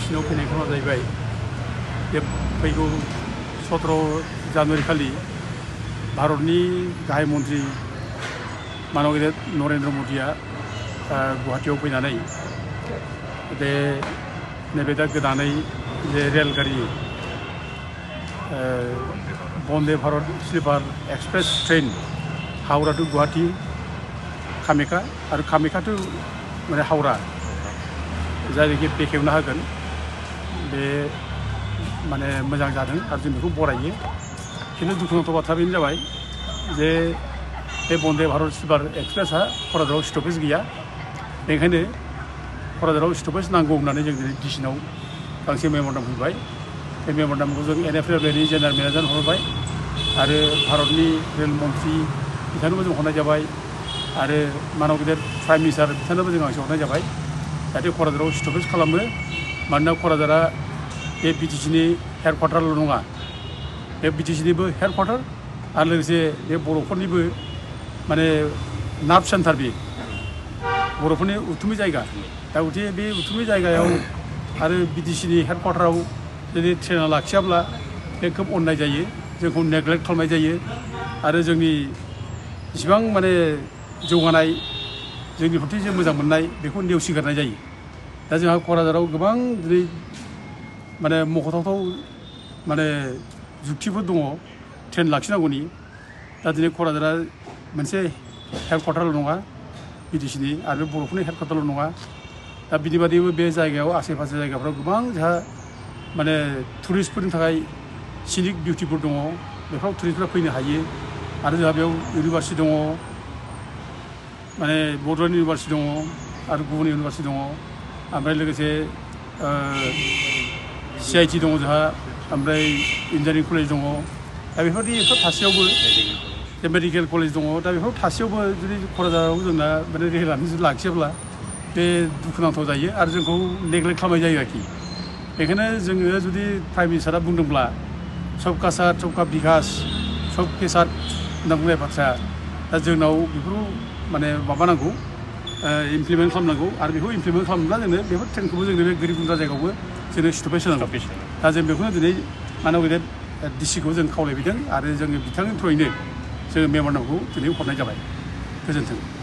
डिसिसनाव फैनाय खारना जाहैबाय बे फैगौ 17 जानुवारि खालि भारतनि गाहाय मन्त्रि माननीय गेदेर नरेन्द्र मदिया गुवाहाटीयाव फैनानै बे नैबे दा गोदानै जे रेलगारि Vande Bharat sleeper express train Howrah to Guwahati Kamakhya आरो कामाख्या टु माने हावड़ा जायनोखि बेखेवनो हागोन बे माने मोजां जादों आरो जों बेखौ बरायो खिन्थु दुखुनांथाव बाथ्रा बेनो जाबाय जे बे बन्दे भारत स्लिपार एक्सप्रेसआ क'क्राझाराव स्टपेज गैया बेनिखायनो क'क्राझाराव स्टपेज नांगौ होननानै जों दिनै डिसिनाव गांसे मेम'रेन्डाम होबाय बे मेम'रेन्डामखौ जों NFRLनि जेनेरेल मेनेजार हरबाय आरो भारतनि रेल मन्त्रि बिथांनोबो जों हरनाय जाबाय आरो माननीय गेदेर प्राइम मिनिस्टार बिथांनोबो जों गांसे हरनाय जाबाय जाहाथे क'क्राझाराव स्टपेज खालामो मानोना क'क्राझारा बे BTCनि हेडक्वार्टारल' नङा बे BTCनिबो हेडक्वार्टार आरो लोगोसे बे बर'फोरनिबो माने नार्भ सेन्टार बे बर'फोरनि उथुमै जायगा दा गथिखे बे उथुमै जायगायाव आरो BTCनि हेडक्वार्टाराव जुदि ट्रेना लाखियाब्ला बे खोब अननाय जायो जोंखौ नेग्लेक्ट खालामनाय जायो आरो जोंनि इसिबां माने जौगानाय जोंनि प्रति जे मोजां मोननाय बेखौ नेवसिगारनाय जायो दा जोंहा क'क्राझाराव गोबां दिनै माने मख'थावथाव माने जुक्तिफोर दङ ट्रेन लाखिनांगौनि दा दिनै क'क्राझारा मोनसे हेडक्वार्टारल' नङा BTCनि आरो बर'फोरनि हेडक्वार्टारल' नङा दा बिनि बादैबो बे जायगायाव आसे पासे जायगाफ्राव गोबां जोंहा माने टुरिस्टफोरनि थाखाय सिनिक बिउटिफोर दङ बेफ्राव टुरिस्टफ्रा फैनो हायो आरो जोंहा बेयाव इउनिभार्सिटि दङ माने बड'लेण्ड इउनिभार्सिटि दङ आरो गुबुन इउनिभार्सिटि दङ ओमफ्राय लोगोसे CIT दङ जोंहा ओमफ्राय इन्जिनियारिं कलेज दङ दा बेफोरबायदि थासेयावबो जे मेडिकेल कलेज दङ दा बेफोराव थासेयावबो जुदि क'क्राझाराव जोंना माने रेलानो जुदि लाखियाब्ला बे दुखुनांथाव जायो आरो जोंखौ नेग्लेक्ट खालामनाय जायो आरोखि बेखायनो जोङो जुदि प्राइम मिनिस्टारा बुंदोंब्ला सबका साथ सबका बिकास सबके साथ होनना बुंनाय बाथ्रा दा जोंनाव बेफोरखौ माने माबानांगौ इमप्लिमेन्ट खालामनांगौ आरो बेखौ इमप्लिमेन्ट खालामोब्ला जोंनो बेफोर ट्रेनखौबो जोंनो बे गोरिब गुन्द्रा जायगायावबो जोंनो स्टपेज होनांगौ दा जों बेखौनो दिनै माननीय गेदेर डिसिखौ जों खावलायबोदों आरो जोङो बिथांनि थ्रुयैनो जोङो मेम'रेन्डामखौ दिनै हरनाय जाबाय गोजोन्थों।